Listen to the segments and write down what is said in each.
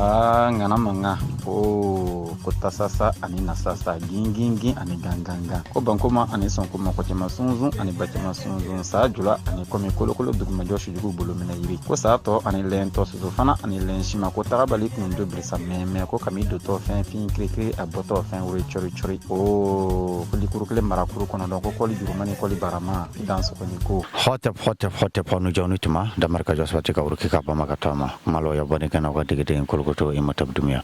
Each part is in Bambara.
Aa, ŋana mankan o ko tasasa ani nasasa, gingingin ani gangangan, ko bankoma ani sɔnkoma, ko cɛman sunsun ani bacɛman sunsun, saa jula ani kɔmi, kolokolo dugumajɔ, sujugu bolominɛ yiri, ko saa tɔ ani lɛntɔ, soso fana ani lɛnsima, ko tagabali kundo birisa mɛmɛ, ko kami dotɔ fɛn fin kirikiri, a bɔtɔ fɛn wuri cɔri cɔri, o ko likuru kelen marakuru kɔnɔdɔn, ko kɔli juruma ni kɔli barama i dan sɔgɔni ko. Hotep, hotep, hotep, honu jɔni tuma damarika jɔ sabati ka wuruki ka bama ka taama malo ya bɔni kɛnɛ ka degeden kolokoto Imhotep Doumbia,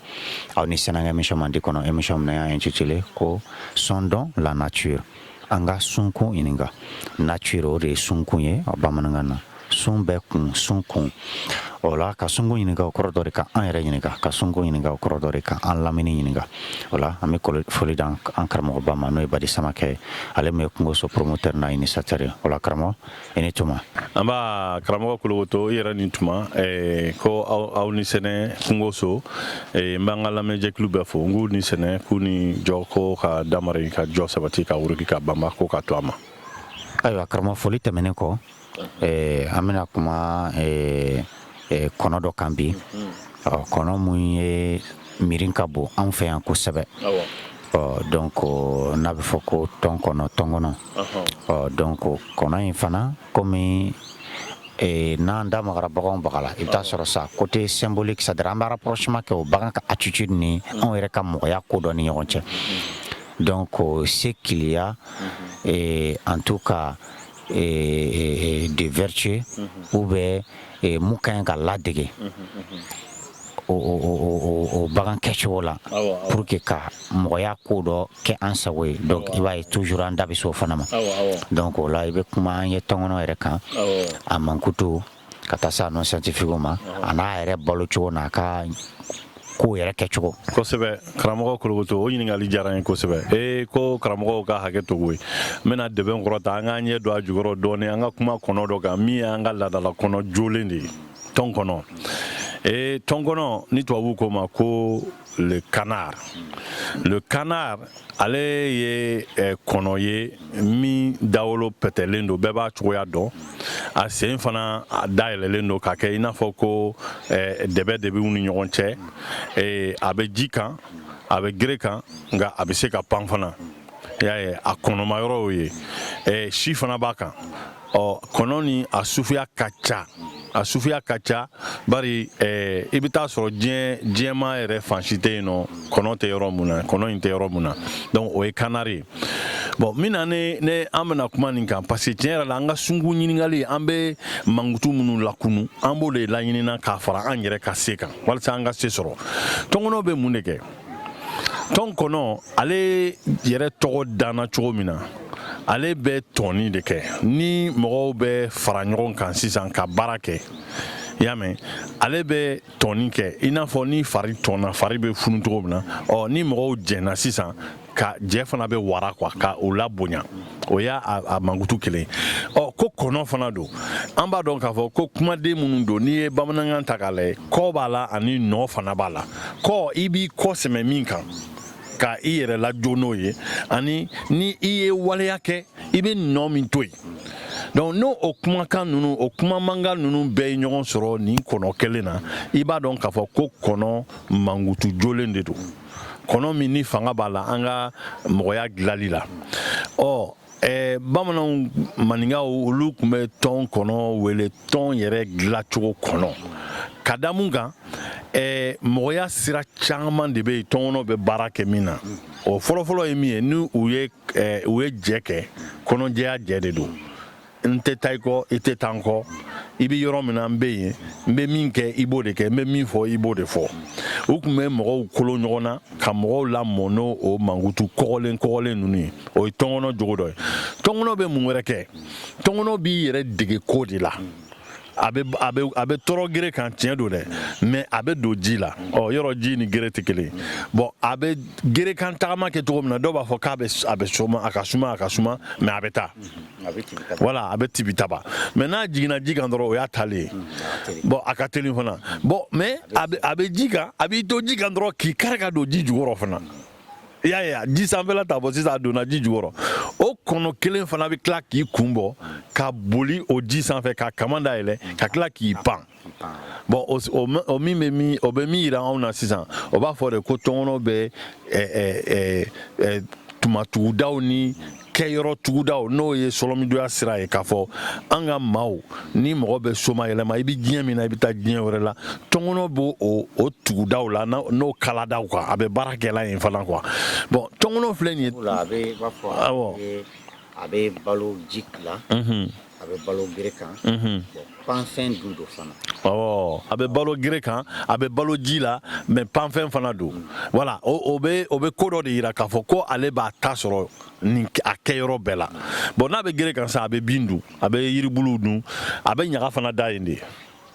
aw ni sɛnɛ émission mandi kɔnɔ, émission min y'a intitulé ko "Sondons la nature", an ka sunkun ɲininka. Nature, o de ye sunkun ye bamanankan na. Sun bɛ kun, sun kun o la, ka sunkun ɲininka, o kɔrɔ dɔ de ka an yɛrɛ ɲininka, ka sunkun ɲininka, o kɔrɔ dɔ de ka an lamini ɲininka. O la, an bɛ foli dan an karamɔgɔba ma, n'o ye Badi Samakɛ ye, ale min ye kungoso promoteur n'a initiateur ye. O la, karamɔgɔ, i ni tuma. An b'a karamɔgɔ Kolokoto, i yɛrɛ ni tuma. Ko aw ni sɛnɛ kungoso. N b'an ka lamɛnjɛkulu bɛɛ fo, n k'u ni sɛnɛ, k'u ni jɔ, ko ka damari ka jɔ sabati ka wuruki ka banba, ko ka to a ma. Ayiwa karamɔgɔ, foli tɛmɛnen kɔ, an bɛna kuma kɔnɔ dɔ kan bi, kɔnɔ mun ye miiri ka bon anw fɛ yan kosɛbɛ. Ɔ donc, n'a bɛ fɔ ko tɔn kɔnɔ, tɔn kɔnɔ. Ɔ donc, kɔnɔ in fana, komi n'an da magara baganw baga la, i bɛ taa sɔrɔ sa côté symbolique, c'est à dire an bɛ rapprochement kɛ o bagan ka attitude ni anw yɛrɛ ka mɔgɔya ko dɔ ni ɲɔgɔn cɛ. Donc ce qu'il y a en tout cas de vertu ou bien mun ka ɲi ka ladege o bagan kɛcogo la pour que ka mɔgɔya ko dɔ kɛ an sago ye. Donc i b'a ye toujours an da bɛ se o fana ma. Donc o la, i bɛ kuma an ye tɔnkɔnɔ yɛrɛ kan, a mankutu ka taa se a nom scientifique ma, a n'a yɛrɛ balo cogo, n'a ka ko yɛrɛ kɛcogo. Kosɛbɛ, karamɔgɔ Kolokoto, o ɲininkali diyara n ye kosɛbɛ. Ee, ko karamɔgɔw ka hakɛ to koyi, n bɛna dɛbɛn kɔrɔta, an k'an ɲɛ don a jukɔrɔ dɔɔni, an ka kuma kɔnɔ dɔ kan min y'an ka laadala kɔnɔ jolen de ye, tɔn kɔnɔ. Ee, tɔn kɔnɔ ni tubabuw ko ma ko le canard. Le canard, ale ye kɔnɔ ye min dawolo pɛtɛlen don, bɛɛ b'a cogoya dɔn. A sen fana, a dayɛlɛlen don ka kɛ i n'a fɔ ko dɛbɛ de b'u ni ɲɔgɔn cɛ. A bɛ ji kan, a bɛ gere kan, nka a bɛ se ka pan fana. I y'a ye, a kɔnɔma yɔrɔ y'o ye. Si fana b'a kan. Ɔ, kɔnɔ ni a sufuya ka ca, a sufuya ka ca, bari i bɛ taa sɔrɔ diɲɛ diɲɛma yɛrɛ fan si tɛ yen nɔ kɔnɔ tɛ yɔrɔ mun na, kɔnɔ in tɛ yɔrɔ mun na. Donc o ye canard ye. Bon, min na ne an bɛna kuma nin kan, parce que tiɲɛ yɛrɛ la, an ka sunkun ɲininkali, an bɛ mankutu minnu lakunu, an b'o de laɲinina k'a fara an yɛrɛ ka se kan walasa an ka se sɔrɔ. Tɔnkɔnɔ bɛ mun de kɛ? Tɔn kɔnɔ, ale yɛrɛ tɔgɔ danna cogo min na, ale bɛ tɔnni de kɛ. Ni mɔgɔw bɛ fara ɲɔgɔn kan sisan ka baara kɛ, i y'a mɛn, ale bɛ tɔnni kɛ i n'a fɔ ni fari tɔnna, fari bɛ funu cogo min na. Ɔ, ni mɔgɔw jɛnna sisan ka jɛ fana bɛ wara quoi, ka o labonya. O y'a a mankutu kelen. Ɔ, ko kɔnɔ fana don, an b'a dɔn k'a fɔ ko kumaden minnu don, n'i ye bamanankan ta k'a lajɛ, kɔ b'a la ani nɔ fana b'a la. Kɔ, i b'i kɔ sɛmɛ min kan ka i yɛrɛ lajɔ n'o ye, ani ni i ye waleya kɛ, i bɛ nɔ min to yen. Donc n'o o kumakan ninnu, o kuma mankan ninnu bɛɛ ye ɲɔgɔn sɔrɔ nin kɔnɔ kelen na, i b'a dɔn k'a fɔ ko kɔnɔ mankutu jolen de don, kɔnɔ min ni fanga b'a la an ka mɔgɔya dilali la. Ɔ bamananw, maninkaw, olu tun bɛ tɔn kɔnɔ wele tɔn yɛrɛ dilacogo kɔnɔ ka da mun kan? Mɔgɔya sira caman de bɛ yen tɔnkɔnɔ bɛ baara kɛ min na. O fɔlɔfɔlɔ ye min ye, ni u ye jɛ kɛ, kɔnɔjɛya jɛ de don. N tɛ taa i kɔ, i tɛ taa n kɔ. I bɛ yɔrɔ min na, n bɛ yen. N bɛ min kɛ, i b'o de kɛ. N bɛ min fɔ, i b'o de fɔ. U tun bɛ mɔgɔw kolo ɲɔgɔn na ka mɔgɔw lamɔ n'o o mankutu kɔgɔlen kɔgɔlen ninnu ye. O ye tɔnkɔnɔ jogo dɔ ye. Tɔnkɔnɔ bɛ mun wɛrɛ kɛ? Tɔnkɔnɔ b'i yɛrɛ dege ko de la. A bɛ tɔɔrɔ gere kan, tiɲɛ don dɛ, mais a bɛ don ji la. Ɔ, yɔrɔ ji ni gere tɛ kelen. Bon, a bɛ gere kan tagama kɛ cogo min na, dɔw b'a fɔ k'a bɛ a bɛ suma, a ka suma, a ka suma, mais a bɛ taa, voilà, a bɛ tibi taba. Mais n'a jiginna ji kan dɔrɔn, o y'a taalen ye. Bon, a ka teli fana. Bon, mais a bɛ ji kan, a b'i to ji kan dɔrɔn k'i kari ka don ji jukɔrɔ fana. I y'a ye, ji sanfɛla ta bɔ sisan, a donna ji jukɔrɔ. O kɔnɔ kelen fana bɛ tila k'i kun bɔ ka boli o ji sanfɛ, ka kaman dayɛlɛ, ka tila k'i pan. Bon, o min bɛ min, o bɛ min yira anw na sisan, o b'a fɔ de ko tɔnkɔnɔ bɛ tuma tugudaw ni kɛyɔrɔ tugudaw, n'o ye sɔlɔmidoya sira ye, k'a fɔ an ka maaw, ni mɔgɔ bɛ soma yɛlɛma, i bɛ diɲɛ min na, i bɛ taa diɲɛ wɛrɛ la, tɔnkɔnɔ b'o o tugudaw la, n'o kaladaw kan, a bɛ baara kɛla yen fana quoi. Bon, tɔnkɔnɔ filɛ nin ye. A bɛ b'a fɔ a bɛ balo ji la, a bɛ balo gere kan, panfɛn dun don fana. Awɔ, a bɛ balo gere kan, a bɛ balo ji la, mais panfɛn fana don. Voilà, o bɛ ko dɔ de yira k'a fɔ ko ale b'a ta sɔrɔ nin a kɛyɔrɔ bɛɛ la. Bon, n'a bɛ gere kan sa, a bɛ bin dun, a bɛ yiribuluw dun, a bɛ ɲaga fana da yen de,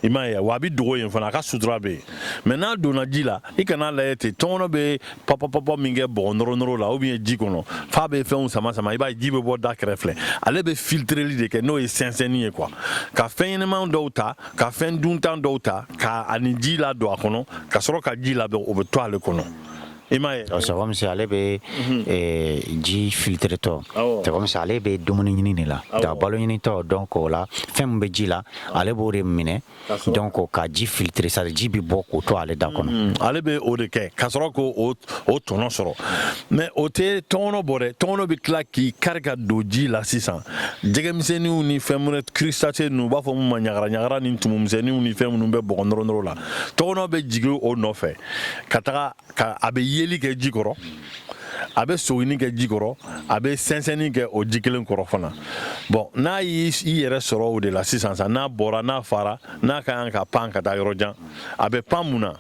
i m'a ye wa? A bɛ dogo yen fana, a ka sutura bɛ yen. Mais n'a donna ji la, i kana lajɛ ten, tɔnkɔnɔ bɛ pɔpɔpɔpɔ min kɛ bɔgɔ nɔrɔ nɔrɔ la ou bien ji kɔnɔ, f'a bɛ fɛnw sama sama, i b'a ye ji bɛ bɔ da kɛrɛfɛ. Ale bɛ filtreli de kɛ, n'o ye sɛnsɛnni ye quoi, ka fɛn ɲɛnɛman dɔw ta, ka fɛn duntan dɔw ta, ka ani ji ladon a kɔnɔ, ka sɔrɔ ka ji labɛn, o bɛ to ale kɔnɔ, i m'a ye? C'est comme si ale bɛ ji filtré tɔ, c'est comme si ale bɛ dumuni ɲini de la, donc balo ɲini tɔ. Donc o la, fɛn min bɛ ji la, ale b'o de minɛ, donc ka ji filtré, c'est à dire ji bɛ bɔ k'o to ale da kɔnɔ. Ale bɛ o de kɛ ka sɔrɔ k'o o tɔnɔ sɔrɔ. Mais o tɛ tɔnkɔnɔ bɔ dɛ. Tɔnkɔnɔ bɛ tila k'i kari ka don ji la sisan, jɛgɛmisɛnninw ni fɛn minnu, crustacés ninnu, u b'a fɔ mun ma, ɲagara ɲagara ni tumumisɛnninw ni fɛn minnu bɛ bɔgɔ nɔrɔ nɔrɔ la, tɔnkɔnɔ bɛ jigin o nɔfɛ ka taga ka a bɛ yeli kɛ ji kɔrɔ, a bɛ sogini kɛ ji kɔrɔ, a bɛ sɛnsɛnni kɛ o ji kelen kɔrɔ fana. Bon, n'a y'i yɛrɛ sɔrɔ o de la sisan sa, n'a bɔra, n'a fara, n'a ka kan ka pan ka taa yɔrɔ jan, a bɛ pan mun na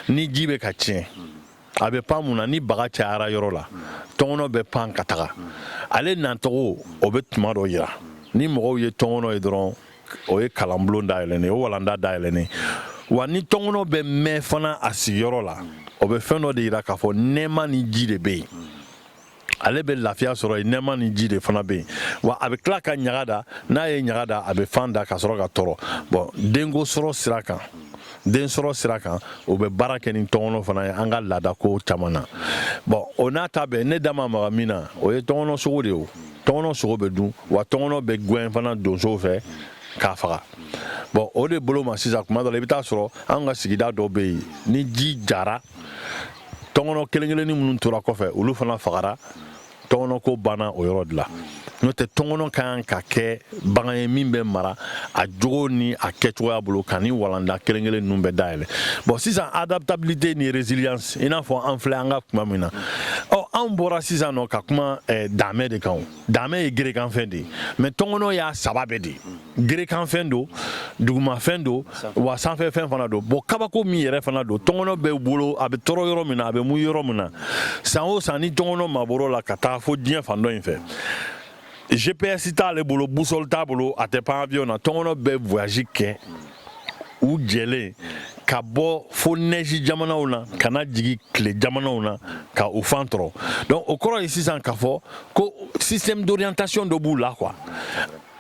ni ji bɛ ka tiɲɛ? A bɛ pan mun na ni baga cayara yɔrɔ la? Tɔnkɔnɔ bɛ pan ka taga. Ale nacogo, o bɛ tuma dɔ yira. Ni mɔgɔw ye tɔnkɔnɔ ye dɔrɔn, o ye kalanbulon dayɛlɛnnen o walanda dayɛlɛnnen wa. Ni tɔnkɔnɔ bɛ mɛn fana a sigiyɔrɔ la, o bɛ fɛn dɔ de yira k'a fɔ nɛɛma ni ji de bɛ yen, ale bɛ lafiya sɔrɔ yen, nɛɛma ni ji de fana bɛ yen wa. A bɛ tila ka ɲaga da. N'a ye ɲaga da, a bɛ fan da ka sɔrɔ ka tɔrɔ. Bon, denko sɔrɔ sira kan, den sɔrɔ sira kan, o bɛ baara kɛ ni tɔnkɔnɔ fana ye an ka laadako caman na. Bon, o n'a ta bɛɛ, ne da ma maga min na, o ye tɔnkɔnɔ sogo de ye. O tɔnkɔnɔ sogo bɛ dun wa, tɔnkɔnɔ bɛ gɛn fana donsow fɛ k'a faga. Bon, o de bolo ma sisan, kuma dɔ la, i bɛ taa sɔrɔ an ka sigida dɔw bɛ yen, ni ji jara, tɔnkɔnɔ kelen kelennin minnu tora kɔfɛ, olu fana fagara, tɔnkɔnɔ ko banna o yɔrɔ de la. N'o tɛ, tɔnkɔnɔ ka kan ka kɛ bagan ye min bɛ mara a jogo ni a kɛcogoya bolo, ka ni walanda kelen kelen ninnu bɛɛ dayɛlɛ. Bon, sisan, adaptabilité ni résilience, i n'a fɔ an filɛ an ka kuma min na, ɔ anw bɔra sisan nɔ ka kuma daamɛ de kan. O daamɛ ye gerekanfɛn de ye, mais tɔnkɔnɔ y'a saba bɛɛ de ye: gerekanfɛn don, dugumafɛn don, wa sanfɛfɛn fana don. Bon, kabako min yɛrɛ fana don, tɔnkɔnɔ bɛ bolo, a bɛ tɔrɔ yɔrɔ min na, a bɛ mun yɔrɔ min na, san o san, ni tɔnkɔnɔ mabɔr'o la ka taa fo diɲɛ fan dɔ in fɛ, GPS t'ale bolo, boussole t'a bolo, a tɛ pan avion na, tɔnkɔnɔ bɛ voyage kɛ u jɛlen ka bɔ fo neige jamanaw na ka na jigin tile jamanaw na ka u fan tɔrɔ. Donc o kɔrɔ ye sisan k'a fɔ ko système d'orientation dɔ b'u la quoi.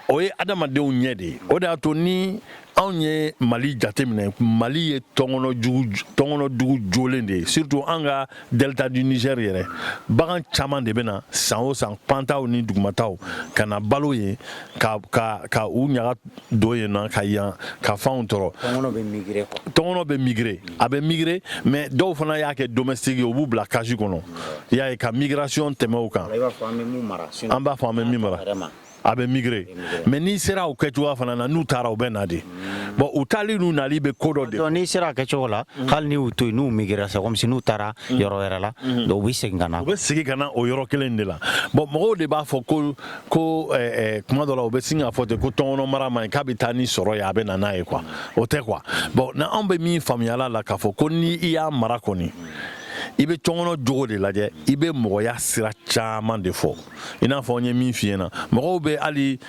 O ye adamadenw ɲɛ de ye. O de y'a to ni anw ye Mali jateminɛ, Mali ye tɔnkɔnɔ dugu jolen de ye, surtout an ka delta du Niger yɛrɛ. Bagan caman de bɛ na san o san, pantaw ni dugumataw, ka na balo yen, ka u ɲaga don yen na, ka yan ka fanw tɔrɔ. Tɔnkɔnɔ bɛ migrer quoi. Tɔnkɔnɔ bɛ migrer, a bɛ migrer, mais dɔw fana y'a kɛ domestique ye, u b'u bila cage kɔnɔ, i y'a ye, ka migration tɛmɛ o kan. I b'a fɔ an bɛ mun mara. An b'a fɔ an bɛ min mara, a bɛ migrer, mais n'i sera o kɛcogoya fana na, n'u taara, u bɛ na de. Bon, u taali n'u nali bɛ ko dɔ de. Donc n'i sera a kɛcogo la, hali ni y'u to yen, n'u migrera, c'est comme si n'u taara yɔrɔ wɛrɛ la, donc u bɛ segin ka na. U bɛ segin ka na o yɔrɔ kelen de la. Bon, mɔgɔw de b'a fɔ ko kuma dɔ la, u bɛ sin k'a fɔ ten ko tɔnkɔnɔ mara man ɲi, k'a bɛ taa ni sɔrɔ ye, a bɛ na n'a ye quoi. O tɛ quoi. Bon, na anw bɛ min faamuya la k'a fɔ ko ni i y'a mara kɔni, i bɛ tɔnkɔnɔ jogo de lajɛ, i bɛ mɔgɔya sira caman de fɔ. I n'a fɔ n ye min f'i ɲɛna, mɔgɔw bɛ hali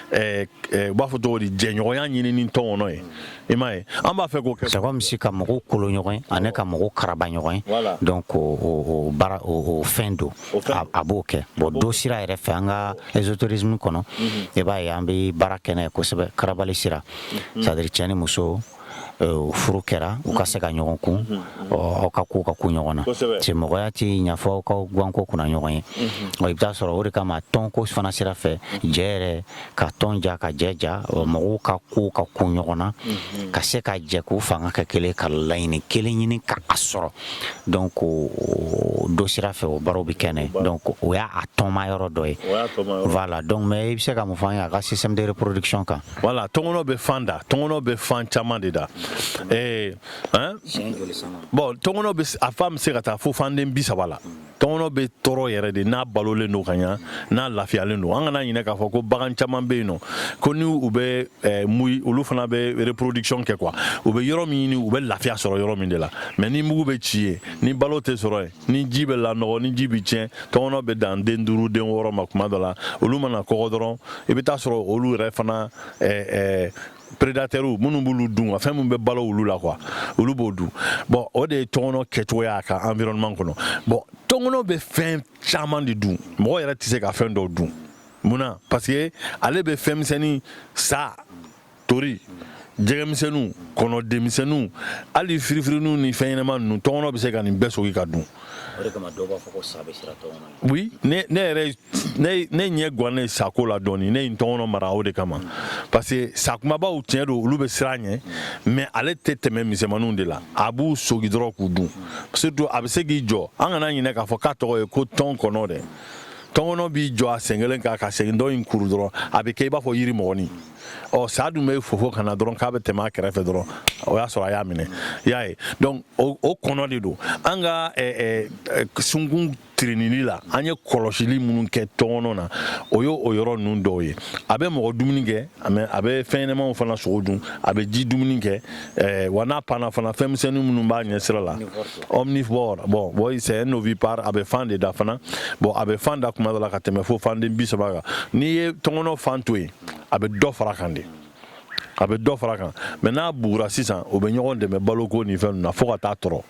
u b'a fɔ cogo di, jɛɲɔgɔnya ɲini ni tɔnkɔnɔ ye, i m'a ye, an b'a fɛ k'o kɛ. C'est comme si ka mɔgɔw kolo ɲɔgɔn ye ani ka mɔgɔw karaba ɲɔgɔn ye. Donc o baara, o fɛn don, a b'o kɛ. Bon, dɔ sira yɛrɛ fɛ, an ka ésotérisme kɔnɔ, i b'a ye an bɛ baara kɛ n'a ye kosɛbɛ, karabali sira, c'est à dire cɛ ni muso. Furu kɛra, u ka se ka ɲɔgɔn kun, aw ka ko ka kun ɲɔgɔn na. Cɛmɔgɔya tɛ ɲɛfɔ aw ka ganko kunna ɲɔgɔn ye. I bɛ taa sɔrɔ o de kama tɔnko fana sira fɛ, jɛ yɛrɛ ka tɔn ja, ka jɛ ja, mɔgɔw ka ko ka kun ɲɔgɔn na, ka se ka jɛ k'u fanga kɛ kelen, ka laɲini kelen ɲini ka a sɔrɔ. Donc dɔ sira fɛ, o baaraw bɛ kɛ. Donc o y'a tɔnma yɔrɔ dɔ ye. Voilà, donc mais i bɛ se ka mun fɔ an ye a ka système de reproduction kan? Voilà, tɔnkɔnɔ bɛ fan da, tɔnkɔnɔ bɛ fan caman de da. Hein? Bon, tɔnkɔnɔ bɛ, a fan bɛ se ka taa fo fanden 30 la. Tɔnkɔnɔ bɛ tɔɔrɔ yɛrɛ de n'a balolen don ka ɲa, n'a lafiyalen don. An kana ɲinɛ k'a fɔ ko bagan caman bɛ yen nɔ, ko ni u bɛ muyi, olu fana bɛ reproduction kɛ quoi. U bɛ yɔrɔ min ɲini, u bɛ lafiya sɔrɔ yɔrɔ min de la. Mais ni mugu bɛ ci yen, ni balo tɛ sɔrɔ yen, ni ji bɛ lanɔgɔ, ni ji bɛ tiɲɛ, tɔnkɔnɔ bɛ dan den 5, den 6 ma kuma dɔ la. Olu mana kɔgɔ dɔrɔn, i bɛ taa sɔrɔ olu yɛrɛ fana prédateurs minnu b'olu dun, fɛn min bɛ balo olu la quoi, olu b'o dun. Bon, o de ye tɔnkɔnɔ kɛcogoya a ka environnement kɔnɔ. Bon, tɔnkɔnɔ bɛ fɛn caman de dun, mɔgɔ yɛrɛ tɛ se ka fɛn dɔw dun. Munna? Parce que ale bɛ fɛn misɛnnin, sa, tori, jɛgɛmisɛnninw, kɔnɔdenmisɛnninw, hali firifirininw ni fɛn ɲɛnama ninnu, tɔnkɔnɔ bɛ se ka nin bɛɛ sogi ka dun. O de kama dɔw b'a fɔ ko sa bɛ siran tɔnkɔnɔ. Oui, ne yɛrɛ, ne ɲɛ gannen sako la dɔɔni, ne ye n tɔnkɔnɔ mara o de kama, parce que sa kumabaw, tiɲɛ don, olu bɛ siran ɲɛ, mais ale tɛ tɛmɛ misɛnmaninw de la. A b'u sogi dɔrɔn k'u dun. Surtout a bɛ se k'i jɔ. An kana ɲinɛ k'a fɔ k'a tɔgɔ ye ko tɔn kɔnɔ dɛ. Tɔnkɔnɔ b'i jɔ a sen kelen kan ka segin dɔ in kuru dɔrɔn, a bɛ kɛ i b'a fɔ yiri mɔgɔnin. Ɔ, sa dun bɛ fofo ka na dɔrɔn k'a bɛ tɛmɛ a kɛrɛfɛ dɔrɔn, o y'a sɔrɔ a y'a minɛ. I y'a ye? Donc o kɔnɔ de don. An ka sunkun tirinili la, an ye kɔlɔsili minnu kɛ tɔnkɔnɔ na, o ye o yɔrɔ ninnu dɔw ye. A bɛ mɔgɔ dumuni kɛ, mais a bɛ fɛn ɲɛnamaw fana sogo dun, a bɛ ji dumuni kɛ, wa n'a panna fana, fɛn misɛnnin minnu b'a ɲɛ sira la, omnivore. Bon, oui, c'est un ovipare. A bɛ fan de da fana. Bon, a bɛ fan da kuma dɔ la ka tɛmɛ fo fanden 30 kan. N'i ye tɔnkɔnɔ fan to yen, a bɛ dɔ fara kan de, a bɛ dɔ fara kan. Mais n'a bugura sisan, o bɛ ɲɔgɔn dɛmɛ baloko ni fɛn ninnu na fo ka taa tɔrɔ.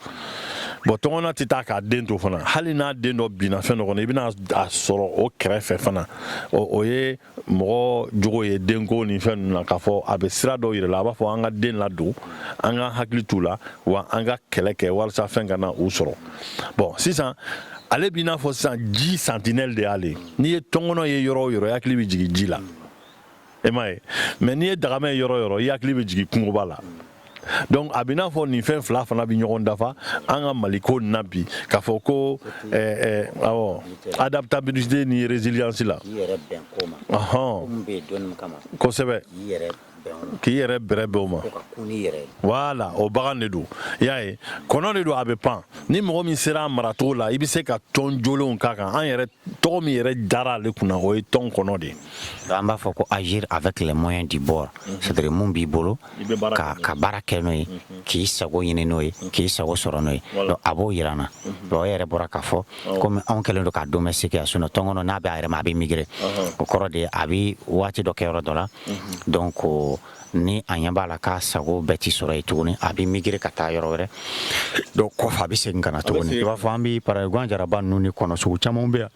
Bon, tɔnkɔnɔ tɛ taa k'a den to fana. Hali n'a den dɔ binna fɛn dɔ kɔnɔ, i bɛna a sɔrɔ o kɛrɛfɛ fana. O ye mɔgɔ jogo ye denko ni fɛn ninnu na, k'a fɔ a bɛ sira dɔw yira la, a b'a fɔ an ka den ladon, an ka hakili t'u la, wa an ka kɛlɛ kɛ walasa fɛn kana u sɔrɔ. Bon, sisan ale b'i n'a fɔ sisan ji sentinelle de y'ale. N'i ye tɔnkɔnɔ ye yɔrɔ o yɔrɔ, i hakili bɛ jigin ji la, e m'a ye? Mais n'i ye dagamɛ ye yɔrɔ o yɔrɔ, i hakili bɛ jigin kungoba la. Donc a bɛ n'a fɔ nin fɛn fila fana bɛ ɲɔgɔn dafa an ka Maliko nin na bi, k'a fɔ ko awɔ, adaptabilité ni résilience la. K'i yɛrɛ bɛn ko ma. Ko min bɛ yen don min kama. Kosɛbɛ. K'i yɛrɛ bɛn o ma. K'i yɛrɛ bɛrɛ bɛn o ma. Ko ka kun n'i yɛrɛ ye. Voilà, o bagan de don, i y'a ye, kɔnɔ de don, a bɛ pan. Ni mɔgɔ min sera a maracogo la, i bɛ se ka tɔn jolenw k'a kan. An yɛrɛ tɔgɔ min yɛrɛ dara ale kunna, o ye tɔn kɔnɔ de ye. An b'a fɔ ko agir avec les moyens du bord, c'est à dire mun b'i bolo, ka baara kɛ n'o ye, k'i sago ɲini n'o ye, k'i sago sɔrɔ n'o ye. Donc a b'o yira n na. Bon, e yɛrɛ bɔra k'a fɔ komi anw kɛlen don k'a domestique yan, sinon tɔnkɔnɔ n'a bɛ a yɛrɛ ma, a bɛ migrer. O kɔrɔ de ye a bɛ waati dɔ kɛ yɔrɔ dɔ la. Donc ni a ɲɛ b'a la k'a sago bɛɛ ti sɔrɔ yen tuguni, a bɛ migrer ka taa yɔrɔ wɛrɛ. Donc kɔfɛ a bɛ segin ka na tuguni. I b'a fɔ an bɛ par exemple jaraba ninnu ni kɔnɔ sugu caman bɛ yan,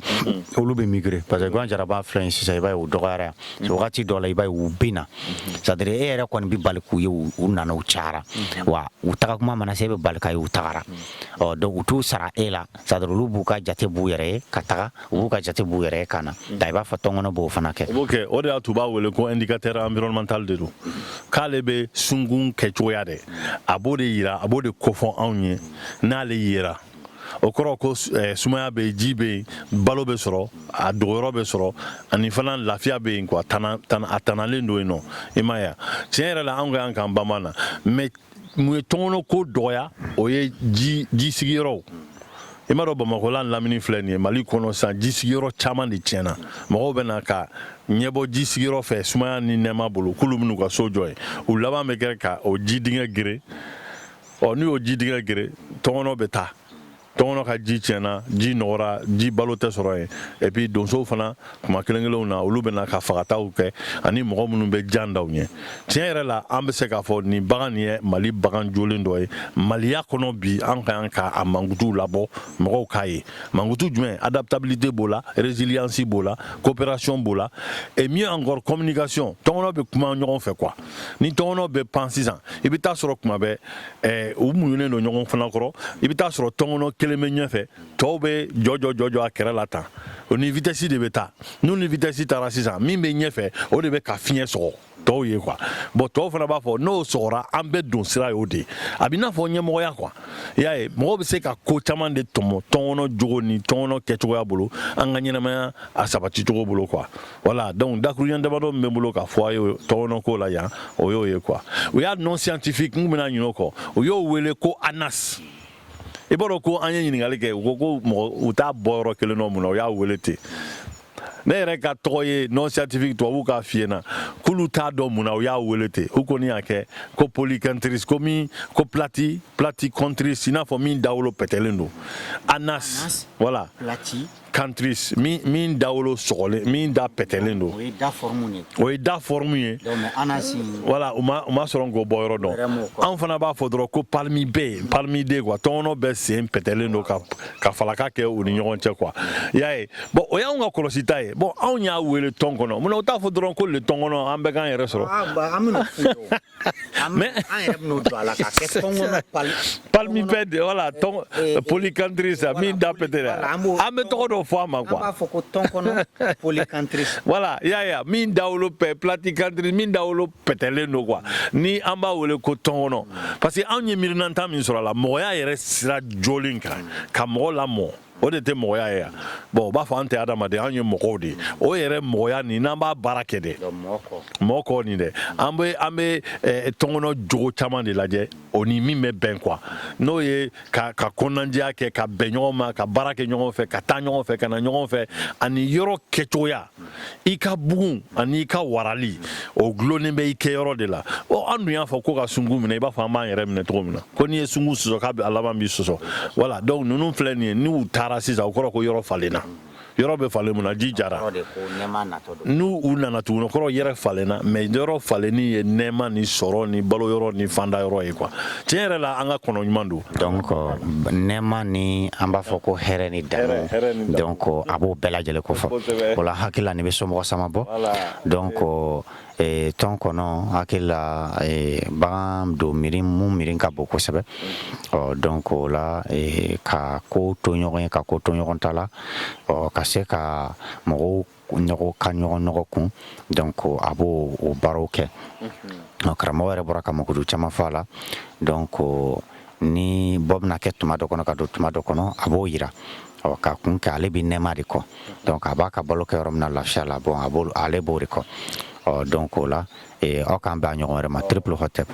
olu bɛ migrer, parce que gan jaraba filɛ nin sisan, i b'a ye u dɔgɔyara yan. Wagati dɔ la, i b'a ye u bɛ na, c'est à dire e yɛrɛ kɔni bɛ bali k'u ye, u nana, u cayara, wa u taga kuma mana se, e bɛ bali ka ye u tagara. Ɔ, donc u t'u sara e la, c'est à dire olu b'u ka jate b'u yɛrɛ ye ka taga, u b'u ka jate b'u yɛrɛ ye ka na. Da i b'a fɔ tɔnkɔnɔ b'o fana kɛ. O b'o kɛ. O de y'a to u b'a wele ko indicateur environnemental de don, k'ale bɛ sunkun kɛcogoya dɛ, a b'o de yira, a b'o de kofɔ anw ye. N'ale yera, o kɔrɔ ko sumaya bɛ yen, ji bɛ yen, balo bɛ sɔrɔ, a dogoyɔrɔ bɛ sɔrɔ, ani fana lafiya bɛ yen quoi, tana a tanalen don yen nɔ, i m'a ye? Tiɲɛ yɛrɛ la, anw ka yan k'an banban na. Mais mun ye tɔnkɔnɔ ko dɔgɔya? O ye ji sigiyɔrɔw. I m'a dɔn, Bamakɔla lamini filɛ nin ye, Mali kɔnɔ sisan, ji sigiyɔrɔ caman de tiɲɛna. Mɔgɔw bɛ na ka ɲɛbɔ ji sigiyɔrɔ fɛ sumaya ni nɛɛma bolo, k'olu bɛn'u ka so jɔ yen. U laban bɛ kɛ ka o ji dingɛ gere. Ɔ, n'u y'o ji dingɛ gere, tɔnkɔnɔ bɛ taa. Tɔnkɔnɔ ka ji tiɲɛna, ji nɔgɔra, ji balo tɛ sɔrɔ yen. Et puis donsow fana, kuma kelen kelenw na, olu bɛna ka fagataw kɛ ani mɔgɔ minnu bɛ jan da u ɲɛ. Tiɲɛ yɛrɛ la, an bɛ se k'a fɔ nin bagan nin ye Mali bagan jolen dɔ ye. Maliya kɔnɔ bi, an ka kan ka a mankutuw labɔ, mɔgɔw k'a ye. Mankutu jumɛn? Adaptabilité b'o la, résilience b'o la, coopération b'o la, et mieux encore, communication. Tɔnkɔnɔ bɛ kuma ɲɔgɔn fɛ quoi. Ni tɔnkɔnɔ bɛ pan sisan, i bɛ taa sɔrɔ kuma bɛɛ u muɲunen don ɲɔgɔn fana kɔrɔ. I bɛ taa sɔrɔ tɔnkɔnɔ kelen bɛ ɲɛfɛ, tɔw bɛ jɔ jɔ jɔ jɔ a kɛrɛ la tan. O ni vitesse de bɛ taa. N'u ni vitesse taara sisan, min bɛ ɲɛfɛ, o de bɛ ka fiɲɛ sɔgɔ tɔw ye quoi. Bon, tɔw fana b'a fɔ n'o sɔgɔra, an bɛ don sira y'o de ye. A bɛ n'a fɔ ɲɛmɔgɔya quoi. I y'a ye, mɔgɔw bɛ se ka ko caman de tɔmɔ tɔnkɔnɔ jogo ni tɔnkɔnɔ kɛcogoya bolo, an ka ɲɛnamaya a sabati cogo bolo quoi. Voilà, donc dakuruɲɛ damadɔ min bɛ n bolo ka fɔ a ye tɔnkɔnɔ ko la yan, o y'o ye quoi. U y'a nom scientifique, n kun bɛna ɲinɛ o kɔ, u y'o wele ko Anas. I b'a dɔn ko an ye ɲininkali kɛ, u ko ko mɔgɔ u t'a bɔ yɔrɔ kelen nɔ mun na u y'a wele ten. Ne yɛrɛ ka tɔgɔ ye nom scientifique, tubabuw k'a f'i ɲɛna k'olu t'a dɔn mun na u y'a wele ten. U kɔni y'a kɛ ko polycanthris, ko min ko platycanthris, i n'a fɔ min dawolo pɛtɛlen don. Anas, voilà, canthris, min dawolo sɔgɔlen, min da pɛtɛlen don. O ye da forme ye. O ye da forme ye. Donc mais Anas. Voilà, u ma sɔrɔ k'o bɔ yɔrɔ dɔn. Anw fana b'a fɔ dɔrɔn ko palmipède, palmipède quoi. Tɔnkɔnɔ bɛɛ sen pɛtɛlen don ka falaka kɛ u ni ɲɔgɔn cɛ quoi. I y'a ye, bon, o y'anw ka kɔlɔsita ye. Bon, anw y'a wele tɔn kɔnɔ, munna u t'a fɔ dɔrɔn ko le tɔn kɔnɔ, an bɛɛ k'an yɛrɛ sɔrɔ? An bɛn'o f'u ye o. Mais an yɛrɛ bɛn'o don a la k'a kɛ tɔn kɔnɔ. Palmipède, voilà, tɔn polycanthris, min da pɛtɛlen, an bɛ tɔgɔ dɔ fɔ a ma quoi. An b'a fɔ ko tɔn kɔnɔ polycanthris. Voilà, i y'a ye, min dawolo pɛ platycanthris, min dawolo pɛtɛlen don quoi, ni an b'a wele ko tɔn kɔnɔ, parce que anw ye miirinanta min sɔrɔ a la, mɔgɔya yɛrɛ sira jɔlen kan ka mɔgɔ lamɔ, o de tɛ mɔgɔya ye yan. Bon, u b'a fɔ an tɛ adamaden, an ye mɔgɔw de ye. O yɛrɛ mɔgɔya nin, n'an b'a baara kɛ dɛ, mɔgɔ kɔ nin dɛ, an bɛ tɔnkɔnɔ jogo caman de lajɛ, o ni min bɛ bɛn quoi, n'o ye ka kɔnɔnajɛya kɛ, ka bɛn ɲɔgɔn ma, ka baara kɛ ɲɔgɔn fɛ, ka taa ɲɔgɔn fɛ, ka na ɲɔgɔn fɛ, ani yɔrɔ kɛcogoya, i ka bugun ani i ka warali, o gulonnen bɛ i kɛyɔrɔ de la. Ɔ, an dun y'a fɔ ko ka sunkun minɛ, i b'a fɔ an b'an yɛrɛ minɛ cogo min na, ko n'i ye sunkun sɔsɔ, k'a bɛ a laban b'i sɔsɔ. Voilà, donc ninnu filɛ nin ye, n'u taara sisan, o kɔrɔ ko yɔrɔ falenna. Yɔrɔ bɛ falen mun na? Ji jara. N'u u nana tuguni, o kɔrɔ yɛrɛ falenna. Mais yɔrɔ falenni ye nɛɛma ni sɔrɔ ni balo yɔrɔ ni fanda yɔrɔ ye quoi. Tiɲɛ yɛrɛ la, an ka kɔnɔ ɲuman don. Donc nɛɛma ni an b'a fɔ ko hɛrɛ ni damu, donc a b'o bɛɛ lajɛlen ko fɔ. O la, hakili la, nin bɛ somɔgɔ sama bɔ. Donc tɔn kɔnɔ, hakili la, bagan don miiri mun miiri ka bon kosɛbɛ. Ɔ, donc o la, ka ko to ɲɔgɔn ye, ka ko to ɲɔgɔn ta la, ɔ, ka se ka mɔgɔw ɲɔgɔn ka ɲɔgɔn nɔgɔ kun. Donc a b'o o baaraw kɛ. Karamɔgɔ yɛrɛ bɔra ka makudu caman fɔ a la. Donc ni bɔ bɛna kɛ tuma dɔ kɔnɔ ka don tuma dɔ kɔnɔ, a b'o yira. Ɔ, ka kun kɛ, ale bɛ nɛɛma de kɔ. Donc a b'a ka balo kɛ yɔrɔ min na lafiya la, bon, a b'o, ale b'o de kɔ. Ɔ, donc o la, aw k'an bɛn a ɲɔgɔn wɛrɛ ma. Triple Hotep.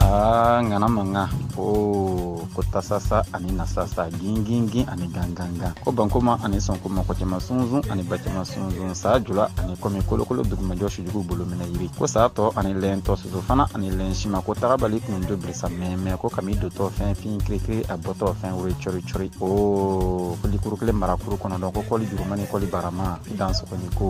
Aa, ŋana mankan o ko tasasa ani nasasa, gingingin ani gangangan, ko bankoma ani sɔnkoma, ko cɛman sunsun ani bacɛman sunsun, saa jula ani kɔmi kolokolo dugumajɔ sujugu bolo minɛ yiri, ko saa tɔ ani lɛntɔ soso fana ani lɛn sima, ko tagabali kunjo birisa mɛmɛ, ko kami dotɔ fɛn fin kirikiri, a bɔtɔ fɛn woro cɔri cɔri, o ko likuru kelen marakuru kɔnɔntɔn, ko kɔli juruma ni kɔli barama, i dan sɔgɔni ko.